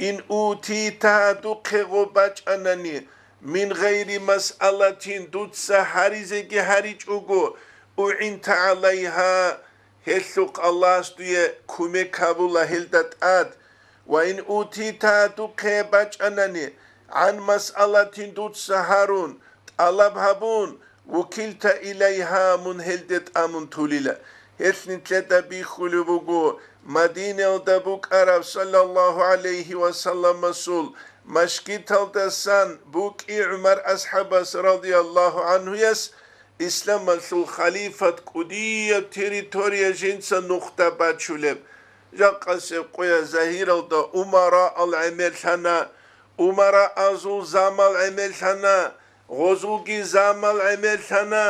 ин утита, духъе гъо бачӀанани, мин гъайри масъалатин, дуца гьаризеги гьаричӀого, угӀинта гӀалайгьа, гьелъухъ Аллагьас дуе кумек гьабула гьелда тӀад, ва ин утита, духъе бачӀанани, гӀан масъалатин, дуца гьарун, тӀалаб гьабун, вукилта илайгьа, мун гьелде тӀамун тулила. Гьелъ нилъеда бихьулеб буго, Мадинаялда букӀараб саллаллагьу гӀалайгьи ва салламасул машгиталдасан букӀи ГӀумар асхӀабас радияллагьу гӀанхуяс, исламалъул халифат кӀудияб территория жинца нухда бачулеб. Жакъасеб къоя загьиралда умараал гӀемерлъана, умараазул замал гӀемерлъана, гъозулги замал гӀемерлъана,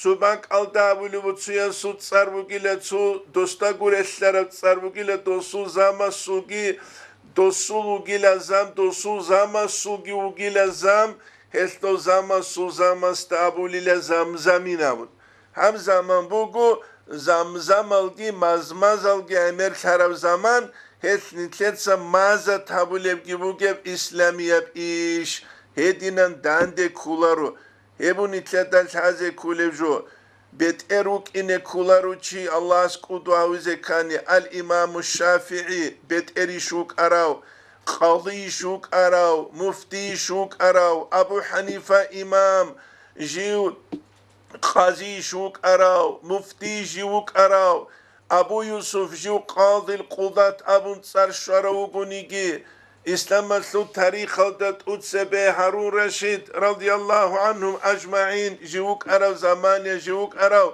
цо бакӀалда абулеб буго, цоясул цӀар бугила, цо досда гурелъараб цӀар бугила, досул замасулги, досул вугила зам, досул замасулги вугила зам, гьелъул замасул замасда абулила замзамин абун. Гьаб заман буго замзамалги мазмазалги гӀемерлъараб заман, гьелъ нилъеца мазат гьабулебги бугеб исламияб иш, гьединан данде кколаро. Гьеб нилъеда лъазе кколеб жо. БетӀер вукӀине кколаро чи Аллагьас кӀуду гьавизе ккани, ал-Имаму ШафигӀи бетӀерищ вукӀарав, къадийищ вукӀарав, муфтийищ вукӀарав, Абу ХӀанифа имам жив къазийищ вукӀарав, муфтийищ жив вукӀарав, Абу Юсуф жив къадил къудат абун цӀар щварав вугониги, исламалъул тарихалда тӀуцебе Гьарун Рашид, радияллагьу гӀанхум ажмагӀин, жив вукӀарав, замания жив вукӀарав,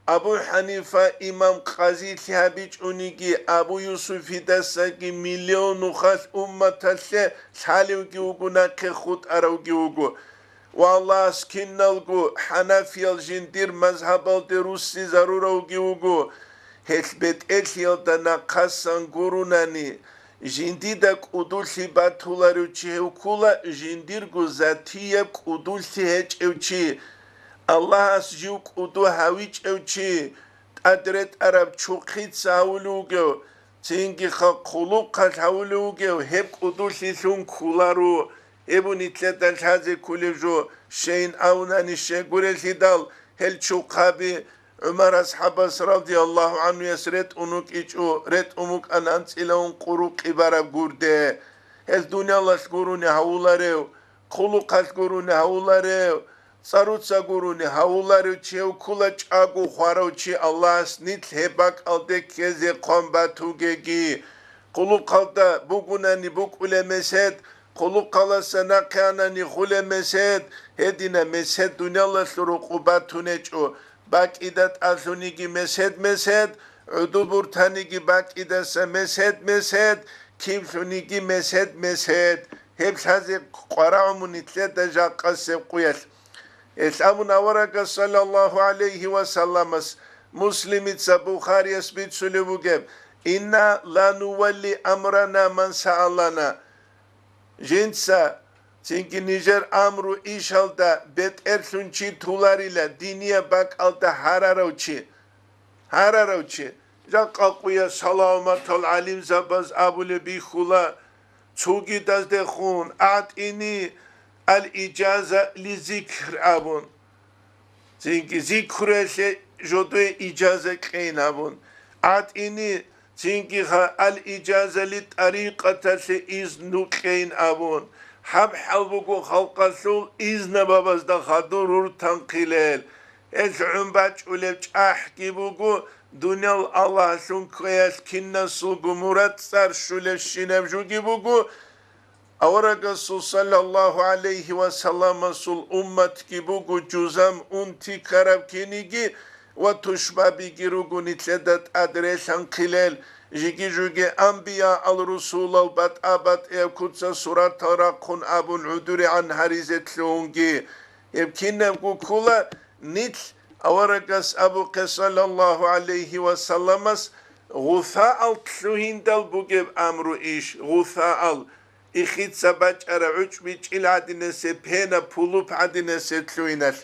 Абу ХӀанифа имам къазилъи гьабичӀониги, Абу Юсуфидасаги миллион нухалъ умматалъе лъалевги вуго, нахъе хутӀаравги вуго. Ва Аллагьас киналго хӀанафиял жиндир мазгьабалде руссизаруравги вуго. Гьелъ бетӀерлъиялда нахъасан гурунани, жиндида кӀудулъи батуларев чи гьев ккула, жиндирго затияб кӀудулъи гьечӀев чи, Аллагьас жив кӀуду гьавичӀев чи, тӀад ретӀараб чухъица гьавулев вугев, цинги хъулухъалъ гьавулев вугев, гьеб кӀудулъилъун кколаро. Гьеб нилъеда лъазе кколеб жо, щейин абунани щегурелъидал, гьел чухъаби ГӀумар асхӀабас радияллагьу гӀанхуяс ретӀун вукӀичӀо, ретӀун вукӀана анцӀила ункъо рукъи бараб гурде. Гьел дуниялалъ гурони гьавуларев, хъулухъалъ гурони гьавуларев, цӀаруца гурони гьавуларев чи, гьев ккола чӀаго хварав чи, Аллагьас нилъ гьеб бакӀалде ккезе хъван батугеги. Хъулухъалда бугунани букӀулеб месед, хъулухъаласа нахъе анани хулеб месед, гьединаб месед дуниялалъул рукъу батун гьечӀо, бакӀида тӀалъуниги месед-месед, гӀуду бортаниги бакӀидаса месед-месед, киблъуниги месед-месед. Гьеб лъазе къварагӀун мун нилъеда жакъасеб къуялъ. Гьелъ абун аварагас, саллаллагьу гӀалайгьи ва салламас, Муслимица, Бухарияс бицулеб бугеб: «Инна ла нувалли амрана ман саалана». Жинца цинги нижер амру ишалда бетӀерлъун чи туларила, динияб бакӀалда гьарарав чи. Гьарарав чи. Жакъа къуя саламатал гӀалимзабаз абулеб бихьула, цугидаздехун, «АгӀтӀини ал-ижаза ли зикр», абун. Цинги зикруялъе жодое ижаза кьейин абун. «АгӀтӀини», цинги гьа, «ал-ижаза ли тӀарикъаталъе изну кьейин» абун. Гьаб хӀал буго халкъалъул изнабабазда хадур руртанхъилел. Гьел гӀун бачӀулеб чӀахӀги буго, дуниял Аллагьлъун ккеялъ кинасулго мурад цӀар щулебщинаб жуги буго, аварагасул саллаллагьу гӀалайгьи ва салламасул умматги буго, жузам унти ккараб киниги ва тушбабиги руго нилъеда тӀад релъанхъилел, жиги-жуги анбияал-русулал батӀа-батӀияб куца суратал рахъун абун гӀодорегӀан гьаризе лъугьунги. Гьеб кинабго ккола нилъ аварагас абухъе, саллаллагьу гӀалайгьи ва салламас, гъусаал лъугьиндал бугеб амру иш, гъусаал, ихица бачӀараб гӀучӀ бичӀчӀил гӀадинасе, пена пулуп гӀадинасе лъугьиналъ.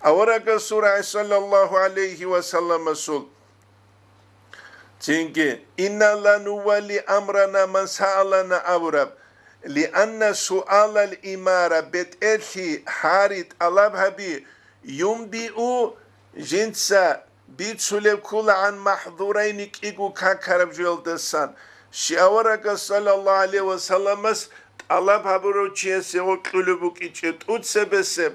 Аварагасул рагӀи, саллаллагьу гӀалайгьи ва салламасул, цинги, «Инна ла нувалли амрана ман саалана» абураб, лианна суалал имара, бетӀерлъи, гьари, тӀалаб гьаби, юмбиу, жинца бицулеб ккола гӀан махӀзурайни, кӀиго какараб жоялдасан. Щи аварагас, саллаллагьу гӀалайгьи ва салламас, тӀалаб гьабурав чиясе гъоркьулеб букӀинчӀеб тӀуцебесеб,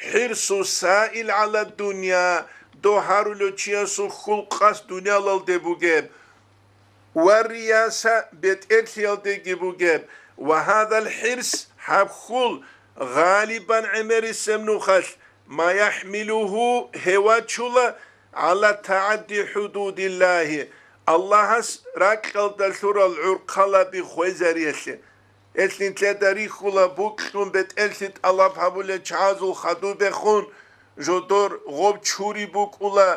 хӀирсу саил гӀала дунъя, дов гьарулев чиясул хьул къасд дуниялалде бугеб, ва рияса, бетӀерлъиялдеги бугеб, ва гьадал хӀирс, гьаб хьул, гъалибан гӀемерисеб нухалъ, ма яхӀмилугьу, гьев вачула, гӀала тагӀадди хӀудудиллагьи, Аллагьас ракьалда лъурал гӀурхъалаби хвезариялъе. Гьелъ нилъеда рихьула букьун бетӀерлъи тӀалаб гьабулел чагӀазул хадубехун, жодор гъоб чури букӀула,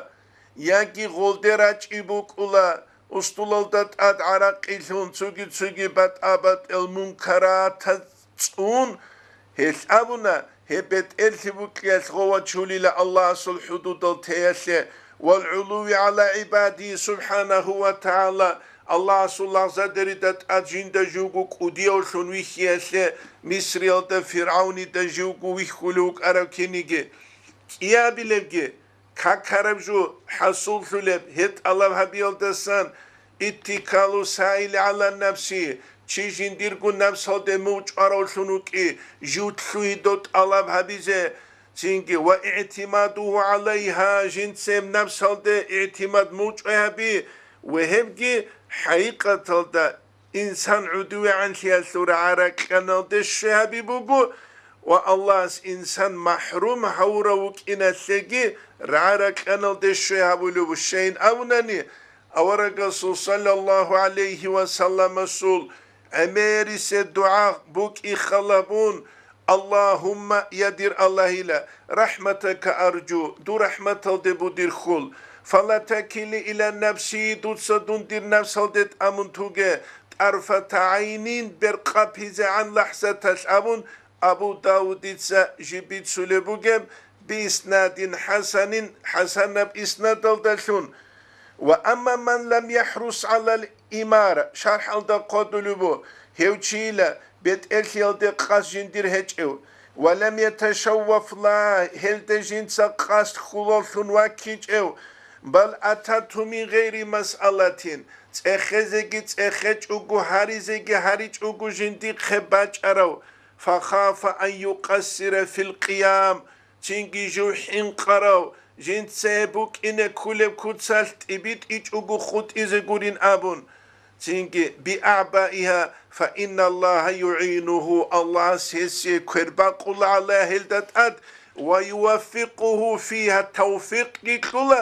яги гъолде рачӀи букӀула, устулалда тӀад гӀаракъилъун, цуги-цуги батӀа-батӀел мункаратаз цӀун, гьелъ абуна, гьеб бетӀерлъи букӀиялъ гъов вачулила Аллагьасул хӀудудал теялъе, вал гӀулуви гӀала гӀибади субхӀанагьу ва тагӀала, Аллагьасул лагъзадерида тӀад жинда живго кӀудиявлъун вихьиялъе, Мисриялда ФиргӀавнида живго вихьулев вукӀарав киниги. КӀиабилебги, какараб жо хӀасуллъулеб гьеб тӀалаб гьабиялдасан, иттикалу саили гӀала нафси, чи жиндирго напсалде мугъчӀваравлъун вукӀи, жив лъугьидав тӀалаб гьабизе, цинги, ва игӀтимадугьу гӀалайгьа, жинцеб напсалде игӀтимад мугъчӀвай гьаби, ва гьебги хӀакъикъаталда инсан гӀодовегӀанлъиялъул рагӀа-ракьаналде щвей гьаби буго ва Аллагьас инсан махӀрум гьавурав вукӀиналъеги рагӀа-ракьаналде щвей гьабулев вугин абунани, аварагасул саллаллагьу гӀалайгьи ва салламасул гӀемерисеб дугӀа букӀи халабун, Аллагьумма, я дир Аллагьила, рахӀматака аржу, дур рахӀматалде бугеб хьул, фала такилни ила нафси, дуца дун дир напсалде тӀамун туге, тӀарфата гӀайнин, беркъабизегӀан лахӀзаталъ абун, Абу Давудица жиб бицулеб бугеб, бииснадин хӀасанин, хӀасанаб иснадалдалъун. Ва амма ман лам яхӀрус гӀалал имара, шархӀалда хъвадулеб буго, гьев чийила бетӀерлъиялде къасд жиндир гьечӀев, ва лам яташавваф лагьа, гьелде жинца къасд хьулаллъун ваккичӀев, бал атату мин гъайри масъалатин, цӀехезеги цӀехечӀого, гьаризеги гьаричӀого жиндихъе бачӀарав, فخاف أن يقصر في القيام, цинги жив хӀинкъарав, жинца гьеб букӀине кколеб куцалъ тӀибитӀичӀого хутӀизе гурин абун. Цинги, بأعبائها فإن الله يعينه, Аллагьас гьесие квербакъула гьелда тӀад, ويوفقه فيها, тавфикъги кьула,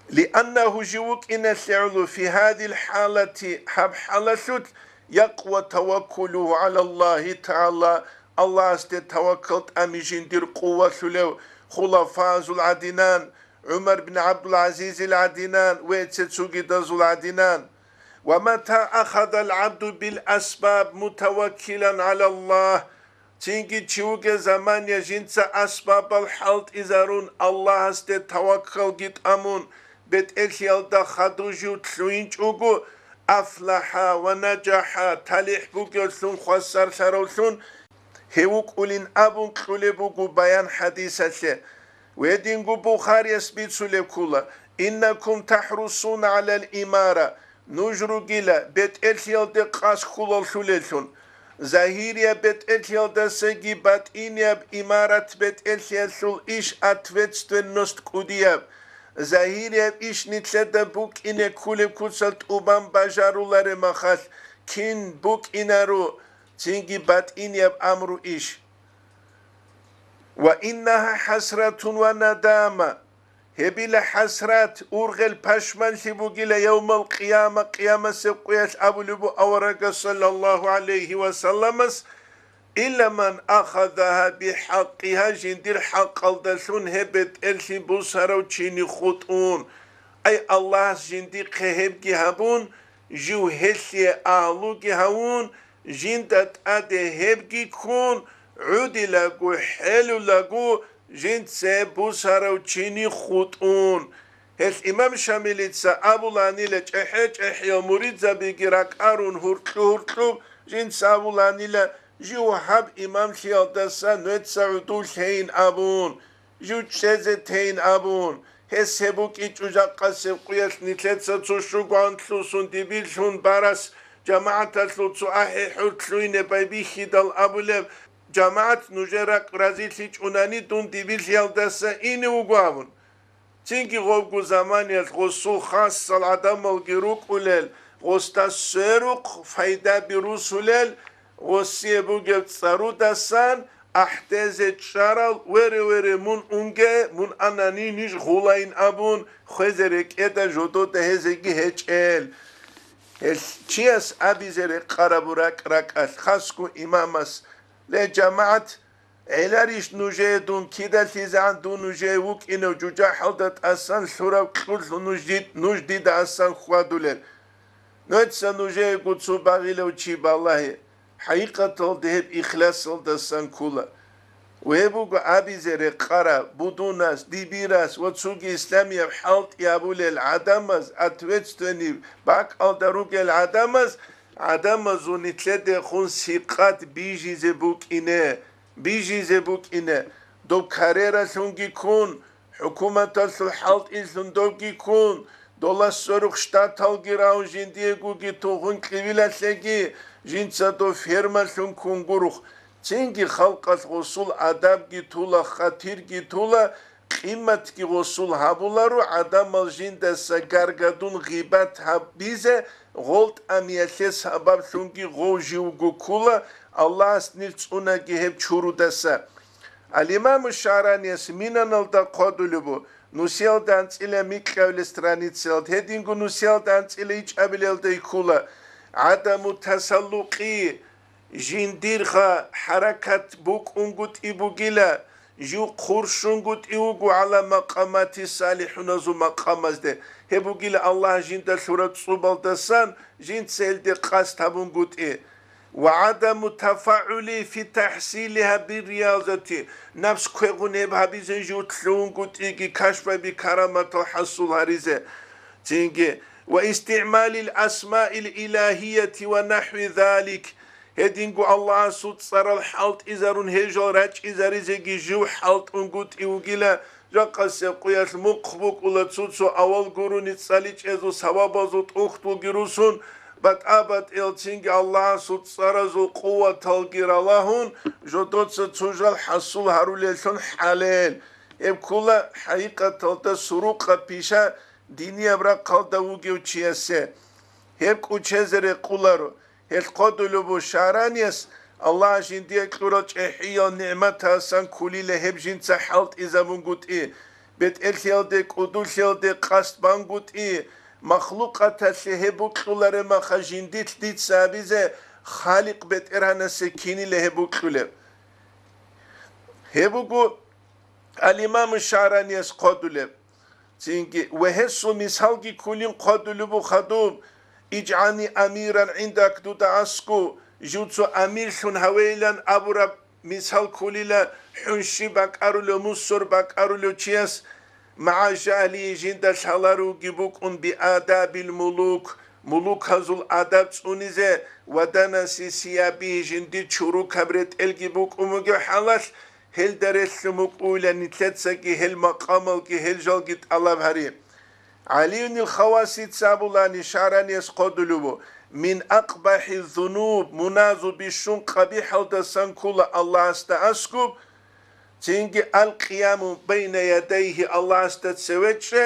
لأنه, жив вукӀиналъе гӀоло, في هذه الحالة, гьаб хӀалалъулъ, يقوى توكله على الله تعالى, Аллагьасде таваккал тӀами жиндир къувалъулев, хулафазул гӀадинан, ГӀумар бин ГӀабдул-ГӀазизил гӀадинан ва цо-цогидазул гӀадинан. ومتى أخذ العبد بالأسباب متوكلا على الله, цинги чи вугеб заман я жинца асбабал хӀалтӀизарун Аллагьасде таваккалги тӀамун, бетӀерлъиялда хадув жив лъугьинчӀого, أفلح ونجح, талихӀ бугевлъун хвасарлъаравлъун, гьев вукӀулин абун кьулеб буго баян хӀадисалъе. Гьединго Бухарияс бицулеб ккола: إنكم تحرصون على الإمارة, нуж ругила бетӀерлъиялде къасд кколалъулеллъун. Загьирияб бетӀерлъиялдасаги батӀинияб имарат бетӀерлъиялъул иш ответственность кӀудияб. Загьирияб иш нилъеда букӀине кколеб куцалъ тӀубан бажарулареб мехалъ, кин букӀинаро цинги батӀинияб амру иш. وإنها حسرة وندامة, гьебила хӀасрат, ургъел пашманлъи бугила يوم القيامة, къиямасеб къоялъ абулеб буго аварагас саллаллагьу гӀалайгьи ва салламас: إلا من أخذها بحقها, жиндир хӀакъалдалъун гьеб бетӀерлъи бусарав чини хутӀун. Ай, Аллагьас жиндихъе гьебги гьабун, жив гьелъие агьлуги гьавун, жинда тӀаде гьебги ккун, гӀодилаго, хӀелулаго, жинца бусарав чини хутӀун. Гьелъ имам Шамилица абуланила, чӀехӀе-чӀехӀиял муридзабиги ракӀарун гьуркьу-гьуркьуб, жинца абуланила, жив гьаб имамлъиялдаса нугӀца гӀодов лъейин абун, жив чӀезе тейин абун, гьес гьеб букӀинчӀо жакъасеб къоялъ нилъеца цо щугоан лъусун дибирлъун барас, жамагӀаталъул цо ахӀи-хӀур лъугьине байбихьидал абулеб, жамагӀат нужер ракӀ разилъичӀунани дун дибирлъиялдаса ине вуго абун. Цинги гъобго заманиялъ гъосул хасал гӀадамалги рукӀулел, гъосда сверухъ пайдаби русулел, гъосие бугеб цӀарудасан ахӀдезе чӀарал, вере, вере, мун унге, мун анани ниж гъулайин абун, хвезе рекӀеда жодода гьезеги гьечӀел. Гьелъ чияс абизе рекъараб ракӀ-ракӀалъ, хасго имамас: «Ле, жамагӀат, гӀеларищ нужее дун, кидалъизегӀан дун нужее вукӀинев жужахӀалда тӀасан лъурав кьуллъун нуж дид-, нуж дида асан хьвадулел? Нугьеца нужеего цо багъилав чи балагье, хӀакъикъаталда гьеб ихласалдасан ккола». Гьеб буго абизе рекъараб, будунас, дибирас ва цоги исламияб хӀалтӀи гьабулел гӀадамаз, ответственный бакӀалда ругел гӀадамаз, гӀадамазул нилъедехун сикъат бижизе букӀине, бижизе букӀине, доб карьералъунги ккун, хӀукуматалъул хӀалтӀилъун добги ккун, дола сверухъ штаталги равун жиндиегоги тухун кьивилалъеги, жинца дов фермалъун ккун гурухъ. Цинги халкъалъ гъосул адабги тула, хатирги тула, къиматги гъосул гьабуларо, гӀадамал жиндаса гаргадун гъибат гьабизе, гъол тӀамиялъе сабаблъунги гъов живго ккола, Аллагьас нилъ цӀунаги гьеб чурудаса. Ал-Имаму ШагӀранияс Минаналда хъвадулеб бу, нусиялда анцӀила микьабилеб страницаялда, гьединго нусиялда анцӀила ичӀабилелда йиккула: «ГӀадаму тасаллукъи, жиндирха хӀаракат букӀунгутӀи бугила, жив хъурщунгутӀи вуго гӀала макъамати салихӀуназул макъамазде». Гьеб бугила Аллагь жинда лъураб цӀубалдасан жинца гьелде къасд гьабунгутӀи. «Ва гӀадаму тафагӀули фи тахсилиха бирриязати», напс квегъун гьеб гьабизе жив лъугьунгутӀиги кашфаби караматал хӀасул гьаризе. Цинги: «Ва истигӀмалил асмаил илагьияти ва нахӀви залик», гьединго Аллагьасул цӀарал хӀалтӀизарун гьежал рачӀизаризеги жив хӀалтӀунгутӀи вугила, жакъасеб къоялъ мухъ букӀула цо-цо авал гурони цӀаличӀезул сабабазул тӀухьдулги русун, батӀа-батӀиял цинги Аллагьасул цӀаразул къуваталги ралагьун, жодоца цо жал хӀасул гьарулеллъун хӀалел. Гьеб ккола хӀакъикъаталда сурукъа пиша динияб рахъалда вугев чиясе. Гьеб кӀучезе рекъоларо. Гьелъ хъодулеб бу Шагьранияс Аллагь жиндие кьурал чӀехӀиял нигӀматасан кколила гьеб жинца хӀалтӀизабунгутӀи, бетӀерлъиялде, кӀудулъиялде къасд бангутӀи, махлукъаталъе гьеб бокьулареб маха жиндилъ дица абизе Халикъ БетӀергьанасе кинила гьеб бокьулеб. Гьеб буго ал-Имаму Шагьранияс хъодулеб. Цинги, ва гьесул мисалги кколин хъодулеб бу хадуб, «ИжгӀални амиран гӀиндак», дуда аскӀу, жив цо амирлъун гьавейилан абураб мисал кколила хӀунщи бакӀарулев, мусор бакӀарулев чияс, «магӀа жагьлигьи», жинда лъаларуги букӀун, «биадабил мулук», мулуказул адаб цӀунизе, «ва данаси сиябигьи», жиндир чурукаб ретӀелги букӀун бугеб хӀалалъ, гьелда релълъун букӀуйилан нилъецаги гьел макъамалги гьел жалги тӀалаб гьари. ГӀалиюнил Хавасица абулани, Шагьранияс хъодулев ву: «Мин акъбахӀи зунуб», муназу бищун къабихӀалдасан ккола Аллагьасда аскӀуб, цинги «алкъияму байна ядайгьи», Аллагьасда цеве чӀе,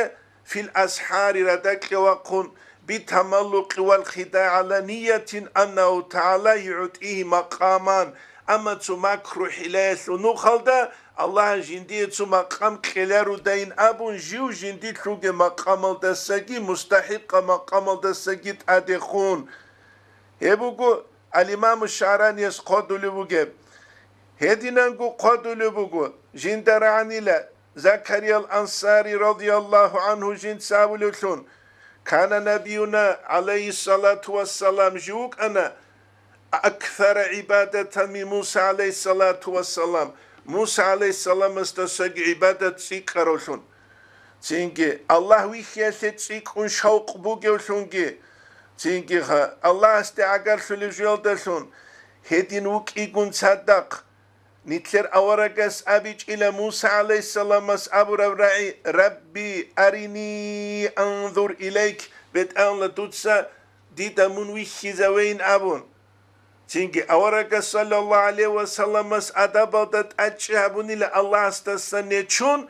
«фил асхӀари», радакье вахъун, «битамаллукъи вал хидагӀи гӀала ниятин аннагьу тагӀала югӀтигьи макъаман», амма цо макру-хӀилаялъул нухалда Аллагьас жиндие цо макъам кьеларудайин абун, жив жиндилъунги макъамалдасаги, мустахӀикъа макъамалдасаги тӀадехун. Гьеб буго ал-Имаму Шагьранияс хъодулев вугеб. Гьединанго хъодулев буго, жинда рагӀанила Закариял Ансари радияллагьу гӀангьу жинца абулевлъун: «Кана набиюна, гӀалайгьиссалату вассалам, жив вукӀана аксара гӀибадатан мин Муса, гӀалайгьиссалату вассалам, Муса, гӀалайгьиссаламасдасаги гӀибадат цӀикӀкӀаравлъун». Цинги, Аллагь вихьиялъе цӀикӀкӀун шавкъ бугевлъунги, цинги, ха, Аллагьасде гӀагарлъулев жуялдалъун гьедин вукӀигун цадахъ, нилъер аварагас абичӀила Муса гӀалайгьиссаламас абураб рагӀи: «Рабби, арини анзур илайк», БетӀалла, дуца дида мун вихьизавейин абун. Цинги аварагас, саллаллагьу гӀалайгьи ва салламас, адабалда тӀадчӀи гьабунила Аллагьасдасан нечун,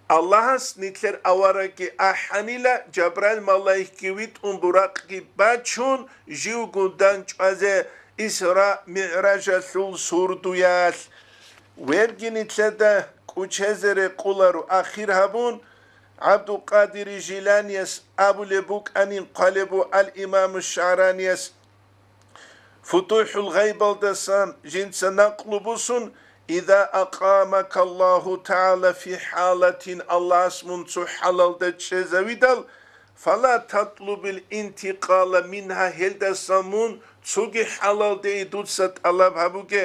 Аллагьас нилъер аварагги ахӀанила, Жабраил малаикги витӀун, Буракъги бачун, живгун дандчӀвазе Исра-МигӀражалъул сурдуялъ. Вебги нилъеда кӀучезе рекъоларо ахир гьабун, ГӀабдулкъадири Жиланияс абулеб букӀанин хъвалеб бу ал-Имаму Шагьранияс. ФутухӀул Гъайбалдасан жинца накълу бусун: «Иза акъамакаллагьу тагӀала фи хӀалатин», Аллагьас мун цо хӀалалда чӀезавидал, «фала татлубил интикъала мингьа», гьелдасан мун цоги хӀалалде дуца тӀалаб гьабуге,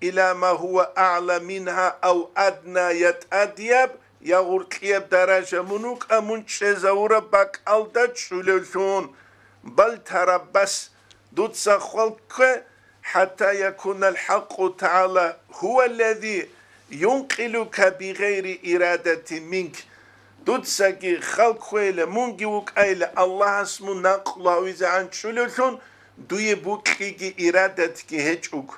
«ила ма гьува агӀла мингьа ав адна», я тӀадияб, я гъуркьияб даража мун вукӀа мун чӀезавураб бакӀалда чӀулевлъун. «Бал тараббас», дуца хвалккве, «хӀатта якунал хӀакъу тагӀала гьуваллази юнкъилука бигъайри ирадатин минк». Дуцаги халкъ хвейила, мунги вукӀайила, Аллагьас мун накълу гьавизегӀан чӀулевлъун, дуе букьиги ирадатги гьечӀого.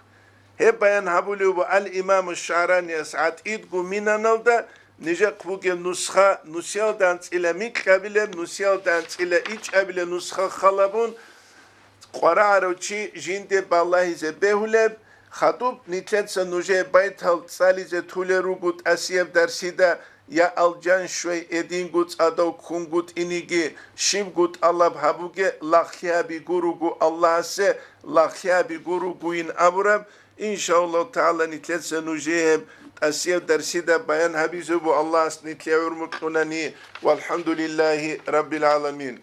Гьеб баян гьабулев буго ал-Имаму Шагьранияс гӀатӀидго Минаналда, нижехъ бугеб нусха, нусиялда анцӀила микьабилеб, нусиялда анцӀила ичӀабилеб нусха халабун, къварагӀарав чи жинде балагьизе бегьулеб, хадуб нилъеца нужее байтал цӀализе тулел руго тӀасияб дарсида, я алжан щвей эдинго цӀадав ккунгутӀиниги, щибго тӀалаб гьабуге, лагълъи гьаби гуруго Аллагьасе, лагълъи гьаби гуругойин абураб, иншааллагьу тагӀала, нилъеца нужее гьеб тӀасияб дарсида баян гьабизе буго, Аллагьас нилъее гӀумру кьунани. ВалхӀамдулиллагьи раббил гӀаламин.